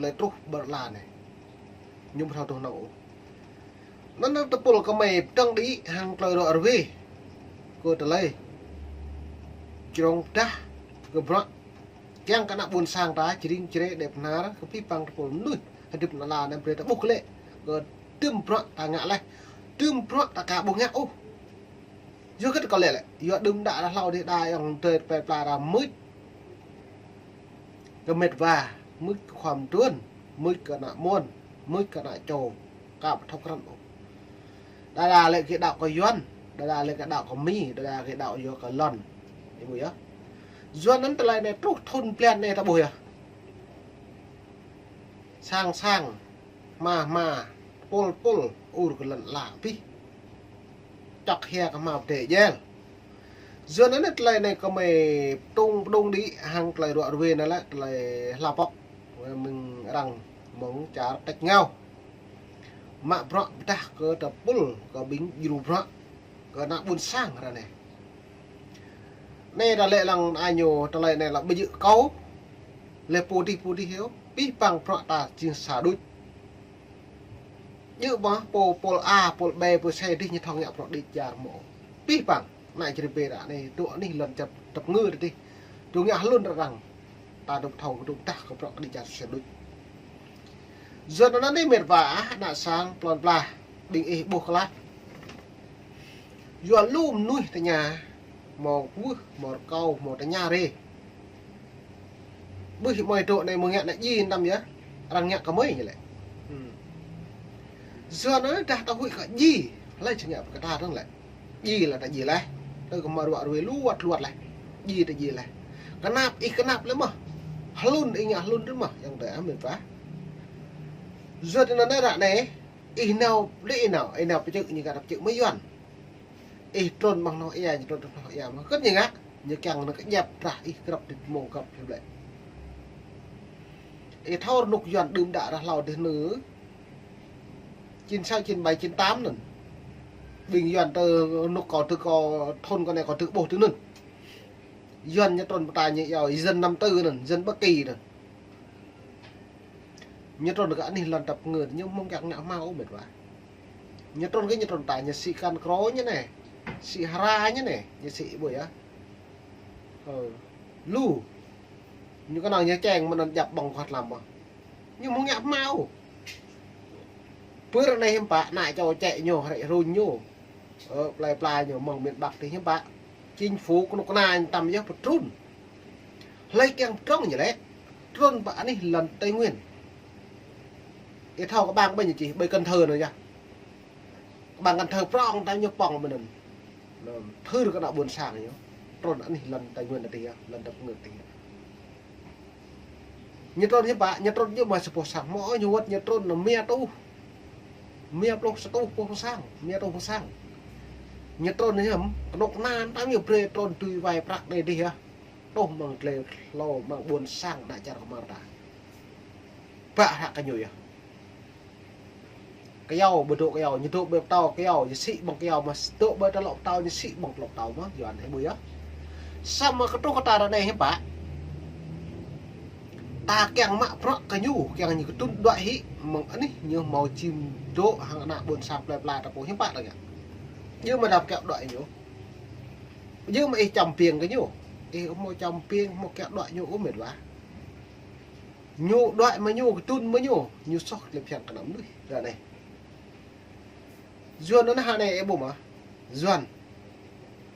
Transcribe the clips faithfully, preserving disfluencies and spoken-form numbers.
tơlơi truh ƀơi lŏn anai. Ñu ƀu thâo truh nanao ôh. Anŭn tơpul kơmơi pơdơ̆ng đĭ hăng tơlơi ruă ruê. Kơ tơlơi črông pơdah kơ bruă. Kiăng kơ ană ƀôn sang ta, jơring jơrê, dêh pơnar, kơ pih păng tơpul mơnuih hơdip anai lĕ, anăm brơi ta ƀuh kơ lĕ. Kơ tơm bruă ta ngă laih. Tơm bruă ta aka ƀu ngă ôh. Yua hơget kơ lĕ lĕ. Yua đưm đă ră hlâo dih đa ayŏng adơi plơi pla ta mưč kơ met wa, mưč kơ khua mơtuôn, mưč kơ ană mơnuih, mưč kơ ană čô, aka ƀu thâo krăn ôh. Đơđa lĕ gơ̆ đaŏ kơ Yuan, đơđa lĕ gơ̆ đaŏ kơ Mi, đơđa gơ̆ đaŏ yua kơ lŏn. Ih ƀuh yơh. Yuan anŭn tơlơi anai truh thun blan anai ta ƀuh yơh. Sang sang, hma hma, tơpul tơpul, ur kơ lŏn ala abih. Čŏk hia kơ hma pơdai jel. Yuan anŭn tơlơi anai kơmơi pơdơ̆ng pơdơ̆ng đĭ hăng tơlơi ruă ruê anai lĕ tơlơi hla pŏk. Mơ̆ng arăng mơ̆ng čar tač ngao. Mă bruă pơdah kơ tơpul kơ ƀing djru bruă kơ ană ƀôn sang ră anai. Anai ta lĕ lăng añu tơlơi anai lĕ ƀu djơ̆ kâo. Lĕ pô dih pô dih yơh. Pih păng bruă ta jing sa đôč. Djơ̆ mơ̆ pô pôl A, pôl B, pôl C dih ñu thâo ngă bruă đĭ čar mơ̆. Pih păng, anai čri bê ră anai, tŭ anih lŏn čăp tơp ngư dih. Tŭ ngă hlŭn ră răng. Ta dŏ thâo kơ dŏ dah kơ bruă kơ đĭ čar sui đôč. Yuan anŭn anai met wa ah, ană sang, plon pla, ƀing ih ƀuh kơ lah. Yua lu mơnuih tơña, hmâo kwưh, hmâo rơkâo, hmâo tơña rê. Ƀuh mơi dŏ anai mơ̆ ngă ană djai anăm yơh. Arăng ngă kơ mơi ñu lĕ. Hmm. Yuan anŭn dah ta huĭ kơ djai. Hlơi či ngă pơkơta dơ̆ng lĕ. Djai lĕ ta djai laih. Tơ kơ mă ruă ruê luăt luăt laih. Djai ta djai laih. Kơnap ih kơnap lĕ mơ̆. Hlŭn ih ngă hlŭn dơ̆ng mơ̆. Yang tơ amin pah. Yuan anŭn anai ră anai. Ih nao, đĭ ih nao, ih nao pơčơ̆ ñu kơ ta pơčơ̆ mơ̆ Yuan. Ih trŭn amăng hnoh ia, ñu trŭn amăng hnoh ia mơ̆. Hơget ñu ngă, ñu kiăng nao kơjăp drah ih grăp dĭt mông grăp dĭt lĕ. Ih thâo rơnŭk Yuan đưm đă ră hlâo dih anŭn. Chín sáu, chín bảy, chín tám anŭn. Ƀing Yuan tơ rơnŭk kâo tơ kâo thun kâo anai kâo tơ ƀuh tơ anŭn. Yuan ñu trŭn pơtă ñu iâu dân năm tư anŭn, dân Bắc Kỳ anŭn. Ñu trŭn kơ anih lŏn tơp ngư, ñu hmâo kiăng ngă hmâo ôh met wa. Ñu trŭn kơ ñu trŭn ta, ñu sĭ kăn krô ñu anai. Sĭ hra ñu anai, ñu sĭ ƀuh yơh. Ơ. Lu. Ñu kơnơ̆ng ñu čeng mơ̆n anŭn djăp ƀơ̆ng kơwăt lăm mơ̆. Ñu hmâo ngă hmâo. Pơ ră anai hiư̆m pă, ană čô čĕ ñu, hrĕ hrŭn ñu. Ơ, plơi pla ñu mơ̆ng miền Bắc dih hiư̆m pă. Chính phủ kơnuk kơna ñu tăm yơh pơtrŭn. Hlơi kiăng pơdrŏng ñu lĕ. Trŭn pơ anih lŏn Tây Nguyên. Ih thâo kơ ƀang ƀơi ñu čih, ƀơi Cần Thơ anŭn yơh. Kơ ƀang Cần Thơ prŏng tăm ñu pŏng mơ̆n anŭn. Anŭn, thưr kơ ană ƀôn sang ñu. Trŭn anih lŏn Tây Nguyên dih yơh, lŏn tơp ngư dih yơh. Ñu trŭn hiư̆m pă, ñu trŭn ñu mă sa boh sang, mơ̆ ñu wơ̆t ñu trŭn anŭn mia rơtuh. Mia pluh sa rơtuh boh sang, mia rơtuh boh sang. Ñu trŭn hiư̆m, kơnuk kơna tăm ñu brơi trŭn tui wai prăk anai dih yơh. Truh amăng glai hlâo amăng ƀôn sang ană čar Kmar ta. Pă hră kơ ñu yơh. Kơyâo, ƀu dŏ kơyâo, ñu dŏ ƀơi pơtâo kơyâo, ñu sĭ ƀơ̆ng kơyâo mơ̆, dŏ ƀơi tơlŏ pơtâo, ñu sĭ ƀơ̆ng tơlŏ pơtâo mơ̆, Yuan ih ƀuh yơh. Samơ̆ kơ truh kơ ta ră anai hiư̆m pă. Ta kiăng mă bruă kơ ñu, kiăng ñu kơtŭn đuaĭ hĭ, mơ̆ng anih ñu hmâo čim dŏ hăng ană ƀôn sang plơi pla ta pô hiư̆m pă ta ngă. Djơ̆ mơ̆ đăm kiăng đuaĭ ñu. Djơ̆ mơ̆ ih čăm piêng kơ ñu. Ih hmâo čăm piêng, hmâo kiăng đuaĭ ñu ôh met wa. Ñu đuaĭ mă ñu, kơtŭn mă ñu, ñu soh tơlơi phiăn kơ ană mơnuih ră anai. Yuan anŭn hă anai ih ƀuh mơ̆. Yuan.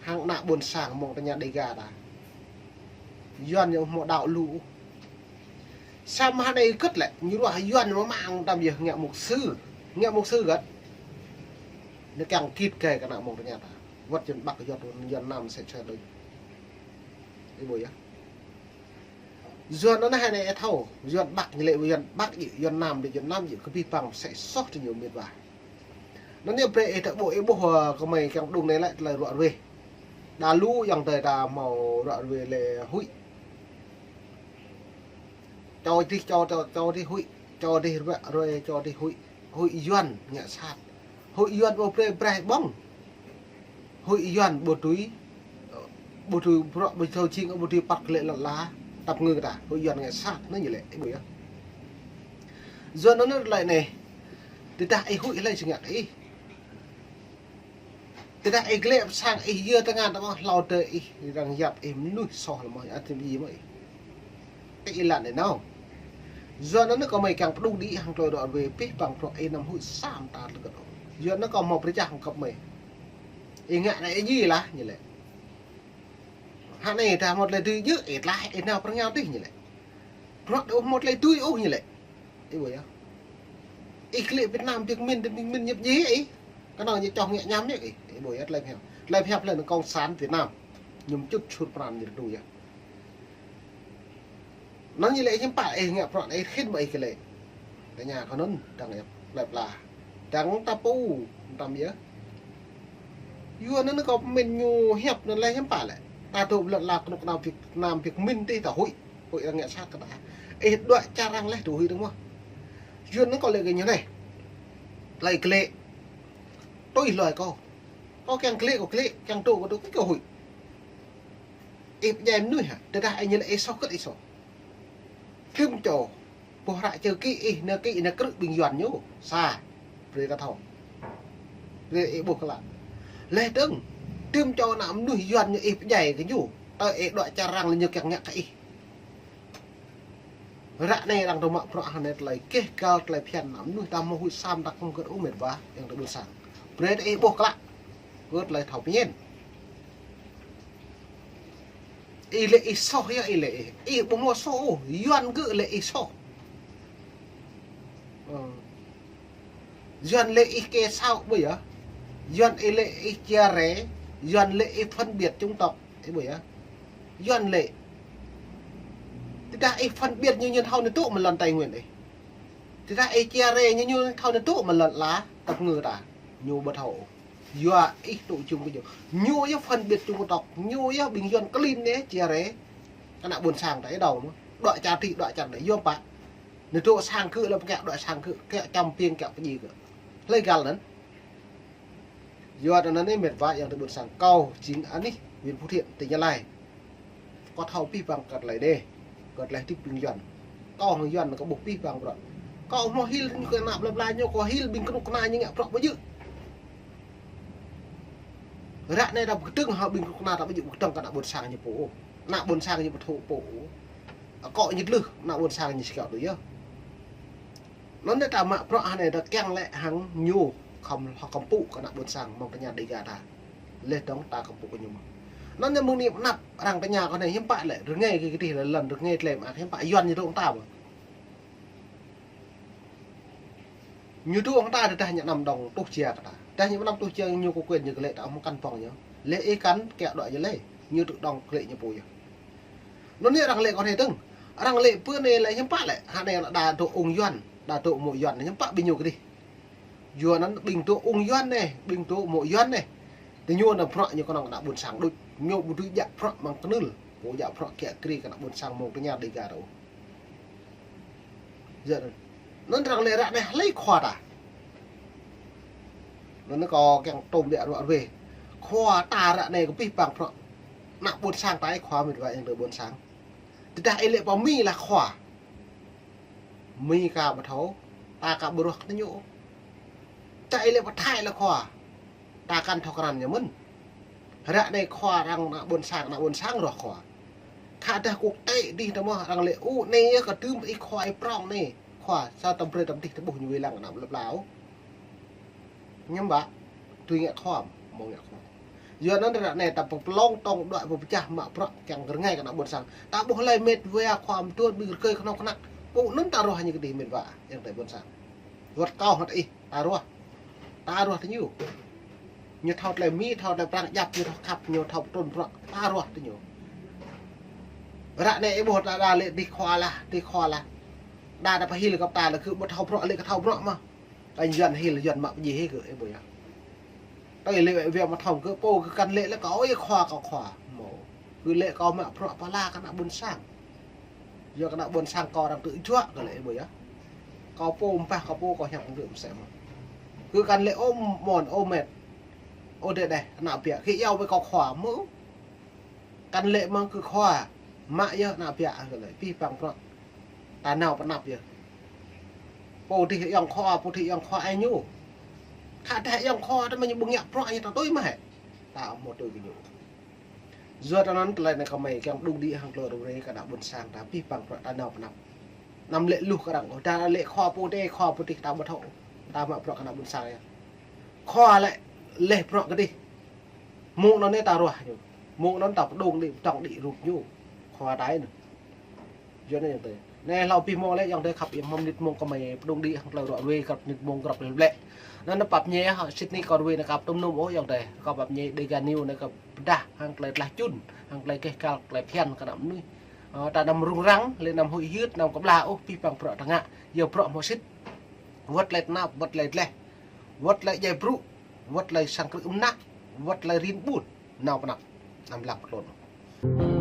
Hăng ană ƀôn sang mơ̆ng tơña Đêga ta. Yuan ñu hmâo đaŏ lu. Samơ̆ hă anai hơget lĕ, ñu ruah Yuan mơ̆ mơ̆ng tăm yơh ngă mục sư. Ngă mục sư hơget. Ñu kiăng git gai kơ ană mơ̆ng tơña ta. Wơ̆t Yuan Bắc Yuan, Yuan Nam sĕ sĕ đôč. Ih ƀuh yơh. Yuan anŭn hă anai ih thâo, Yuan Bắc ñu lĕ, Yuan Bắc djơ̆, Yuan Nam djơ̆, Yuan Nam djơ̆, kơ pih păng sĕ soh tơ ñu met wa. Anŭn ñu brơi ih ta ƀuh, ih ƀuh, ơ, kơmơi kiăng pơdŏng anai lĕ tơlơi ruă ruê. Đa lu ayŏng adơi ta hmâo ruă ruê lĕ huĭ. Čô dih, čô, čô, čô dih huĭ, čô dih ruă ruê, čô dih huĭ. Huĭ Yuan ngă sat. Huĭ Yuan ƀu brơi braih ƀơ̆ng. Huĭ Yuan ƀu tui, ƀu tui bruă, ƀu tui jing, ƀu tui păt kơ lĕ lŏn ala, tơp ngư ta. Huĭ Yuan ngă sat, anŭn ñu lĕ, ih ƀuh yơh. Yua anŭn tơlơi anai. Tơdah ih huĭ hlơi či ngă kơ ih. Tơdah ih glĕ pơ sang ih yua tơngan tơmơ̆ hlâo tơ ih răng yap ih mơnuih soh lơmơ̆ ăt tơm ih mơ̆ ih. Tơ ih lăng anai nao. Yua anŭn kâo mơi kiăng pơđu đĭ hăng tơlơi dŏ rơwe pih păng prŏ ih anăm huĭ sa mơta tơlơi kơđŏ. Yua anŭn kâo hmâo pơrơjah hăng kâo mơi. Ih ngă anai ih ji lah ñu lĕ. Hă anai ta hmâo tơlơi tui jơ̆ ih tlaih ih nao pơrơngao tih ñu lĕ. Prŏ đơ hmâo tơlơi tui ôh ñu lĕ. Ih ƀuh yơh. Ih klĕ Việt Nam biă min tơ biă min ñĕp ji ih. Kơnơ̆ng ñu čŏh ngă ñam ñu ih. Ih ƀuh yơh tơlơi phiăn. Tơlơi phiăn tơlơi anŭn cộng sản Việt Nam. Ñu mčŭt čut pran ñu tui yơh. Anŭn ñu lĕ hiư̆m pă ih ngă prŏ ih khĭn ƀă ih klĕ. Tơña kơ anŭn dăng yơh plơi pla. Dăng ta pô, ta mơyơh. Yua anŭn kâo pơmĭn ñu hiăp anŭn lĕ hiư̆m pă lĕ. Ta dŏ ƀlŏr la kơnuk kơna Việt Nam biă min tih ta huĭ. Huĭ arăng ngă sat kơ ta. Ih đuaĭ čar arăng lĕ tŭ huĭ dơ̆ng mơ̆. Yua anŭn kâo lĕ kơ ñu anai. Tơlơi klĕ. Tui hloi kâo. Kâo kiăng klĕ kâo klĕ, kiăng dŏ kâo dŏ, kâo huĭ. Ih pơdjai mơnuih hă, tơdah ih ñu lĕ ih soh kơ̆t ih soh. Tơm čô, boh hră čơ kĭ ih, nao kĭ ih nao krư̆ ƀing Yuan ñu. Sa, brơi kơ thâo. Brơi ih ƀuh klă. Leh dơ̆ng, tơm čô ană mơnuih Yuan ñu ih pơdjai kơ ñu. Tơ ih đuaĭ čar arăng lĕ ñu kiăng ngă kơ ih. Ră anai arăng dŏ mă prŏ hăng anai tơlơi keh gal tơlơi phiăn ană mơnuih ta hmâo huĭ sa mơta kơ̆ng kơ̆t ôh met wa, yang tơ ƀôn sang. Brơi tơ ih ƀuh klă. Kơ tơlơi thâo pơñen. Ih lĕ ih soh yơh ih lĕ ih. Ih ƀu hmâo soh ôh, Yuan gơ̆ lĕ ih soh. Ơ. Yuan lĕ ih kê sao ƀu yơh. Yuan ih lĕ ih chia rẽ. Yuan lĕ ih phân biệt chủng tộc. Ih ƀuh yơh. Yuan lĕ. Tơdah ih phân biệt ñu ñu thâo ñu tŭ mơ̆ lŏn Tây Nguyên ih. Tơdah ih chia rẽ ñu ñu thâo ñu tŭ mơ̆ lŏn la tơp ngư ta. Ñu ƀu thâo. Yua ih tŭ chung kơ ñu. Ñu yơh phân biệt chủng tộc. Ñu yơh ƀing Yuan klin anai chia rẽ. Kơ ană ƀôn sang ta ih đaŏ mơ̆. Đuaĭ čar tih đuaĭ čar anai. Yua pă. Ñu tŭ sang kơ lăm kiăng đuaĭ sang kơ. Kiăng čăm piêng kiăng pơdjai kơ. Hlơi găl anŭn. Yua anŭn anai met wa yang tơ ƀôn sang kâo jing anih Nguyễn Phú Thiện tỉnh Gia Lai. Kâo thâo pih păng kơ tơlơi anai. Kơ tơlơi tip ƀing Yuan. Kâo hăng Yuan kâo ƀuh pih păng prŏ. Kâo hmâo hil kơ ană plơi pla ñu kâo hil ƀing kơnuk kơna ñu ngă prŏ ƀu djơ̆. Ră anai ta pơkơdơ̆ng hă ƀing kơnuk kơna ta ƀu djơ̆ pơkơdơ̆ng kơ ană ƀôn sang ñu pô. Ană ƀôn sang ñu pơthâo pô. Akŏ ñu tlưh ană ƀôn sang ñu či kiaŏ đôč yơh. Anŭn ta mă prŏ hă anai ta kiăng lĕ hăng ñu khŏm hŏ kơmpŭ kơ ană ƀôn sang mơ̆ng tơña Dega ta. Leh dơ̆ng ta kơmpŭ kơ ñu mơ̆. Anŭn ñu mơ̆ng anai pơnăp arăng tơña kơ anai hiư̆m pă lĕ rơngai kơ kơdih lĕ lŏn rơngai tơlơi mơak hiư̆m pă Yuan ñu dŏ ta mơ̆. Ñu dŏ hăng ta tơdah ñu anăm dŏng tuh jia kơ ta. Tơdah ñu anăm tuh jia ñu kơ quyền ñu kơ lĕ ta hmâo kăn pŏng ñu. Lĕ ih kăn kiăng đuaĭ ñu lĕ. Ñu dŏ dŏng kơ lĕ ñu pô yơh. Anŭn anai arăng lĕ kơ anai dơ̆ng. Arăng lĕ pơ anai lĕ hiư̆m pă lĕ. Hă anai đa dŏ ung Yuan. Đa dŏ mŏ Yuan anai hiư̆m pă ƀing ñu kơdih. Yua anŭn ƀing dŏ ung Yuan anai. Ƀing dŏ mŏ Yuan anai. Tơ ñu anăm prŏ ñu kơnơ̆ng kơ ană ƀôn sang đôč. Ñu ƀu dưi djă prŏ mơ̆ng kơnưl. Ƀu djă prŏ kiăng krĭ kơ ană ƀôn sang mơ̆ng tơña Dega ta ôh. Yua anŭn. Anŭn arăng lĕ ră anai hlơi khua ta. Anŭn kâo kiăng tơm biă ruă rơwe. Khua ta ră anai kơ pih păng prŏ. Ană ƀôn sang ta ih khua met wa yang tơ ƀôn sang. Tơdah ih lĕ pơ Mi lah khua. Mi ka ƀu thâo. Ta ka ƀu ruah kơ ñu. Tơdah ih lĕ pơ Thái lah khua. Ta kăn thâo krăn ñu mơ̆n. Ră anai khua arăng ană ƀôn sang, ană ƀôn sang ruah khua. Khă dah quốc tế dih tơ mơ̆ arăng lĕ, ơ, anai yơh kơ tơm ih khua ih prŏng anai. Khua, sa tơm brơi tơm dih tơƀuh ñu wai lăng ană plơi pla ôh. Hiư̆m pă, tui ngă khua, mơ̆ ngă khua. Yua anŭn ră anai ta pơplông tŏng đuaĭ pơpơčah mă prŏ kiăng rơngai kơ ană ƀôn sang. Ta ƀuh hlơi met wa khua mơtuôn ƀing rơkơi kơnơ̆ng kơnăk. Pô anŭn ta ruah ñu kơdih met wa, yang tơ ƀôn sang. Wơ̆t kâo hă ih. Ta ruah. Ta ruah tơ ñu. Ñu thâo tơlơi Mi, thâo tơlơi Prăng djăp, ñu thâo khăp, ñu thâo pơtrŭn prŏ. Ta ruah tơ ñu. Ră anai ih ƀuh ta đa lĕ dih khua lah, dih khua lah. Đa đa pơhil kơ ta lĕ kơ ƀu thâo prŏ lĕ kơ thâo prŏ mơ̆. Kơ Yuan hil, Yuan mă pơdjai hĭ kơ ih ƀuh yơh. Tơl lĕ wĕ mă thâo kơ pô kơ kăn lĕ lĕ kâo ơi khua kâo khua. Mơ̆. Kơ lĕ kâo mă prŏ pơala kơ ană ƀôn sang. Yua kơ ană ƀôn sang kâo arăng tŭ juă kơ lĕ ih ƀuh yơh. Kâo pô mpah kâo pô kâo hiăp kơ mơsĕ mơ̆n. Kơ kăn lĕ ơ mơ̆n ơ met. Ơ dêh dêh ană biă. Kơ iâu ƀơi kâo khua mơ̆. Kăn lĕ mơ̆ng kơ khua. Mă yơh ană biă kơ lĕ pih păng prŏ. Ta nao pơnăp yơh. Pô dih ayŏng khua, pô dih ayŏng khua ai ñu. Khă dah ayŏng khua ta mă ñu ƀu ngă bruă ñu ta tui mơ̆ hĕ. Ta ƀu hmâo tui kơ ñu. Yua ta anŭn tơlơi anai kơmơi kiăng pơđŭng đĭ hăng tơlơi rŭ rê kơ ană ƀôn sang ta abih bang bruă ta nao pơ anăp. Anăm lĕ luh kơ arăng ôh, ta lĕ khua pô dih, khua pô dih ta ƀu thâo. Ta mă bruă kơ ană ƀôn sang yơh. Khua lĕ leh bruă kơ dih. Mông anŭn anai ta ruah ñu. Mông anŭn ta pơđŭng đĭ, pơtŏng đĭ rup ñu. Khua ta anai. Yua anai ayŏng adơi. Anai hlâo abih mông lĕ ayŏng adơi khăp iĕm hmâo mơnit mông kơmơi pơđŭng đĭ hăng tơlơi ră ruai grăp mơnit mông grăp leh blĕ. Anŭn anai pap ñe hă, sĭt nik kâo ruai anai kâo pơtŭm nŭm ôh ayŏng adơi. Kâo pap ñe Dega News anai kâo pơdah hăng tơlơi tlah čun, hăng tơlơi keh kal, tơlơi phiăn kơ ană mơnuih. Ơ, ta anăm rŭng răng, lĕ anăm huĭ hyưt, anăm kơƀlah ôh abih bang bruă ta ngă. Yua bruă hmâo sĭt. Wơ̆t tơlơi tơnap, wơ̆t tơlơi gleh. Wơ̆t tơlơi djai brŭ, wơ̆t tơlơi sang krư̆ mơnă, wơ̆t tơlơi rin ƀun. Nao pơ anăp, anăm lăng pơtlôn.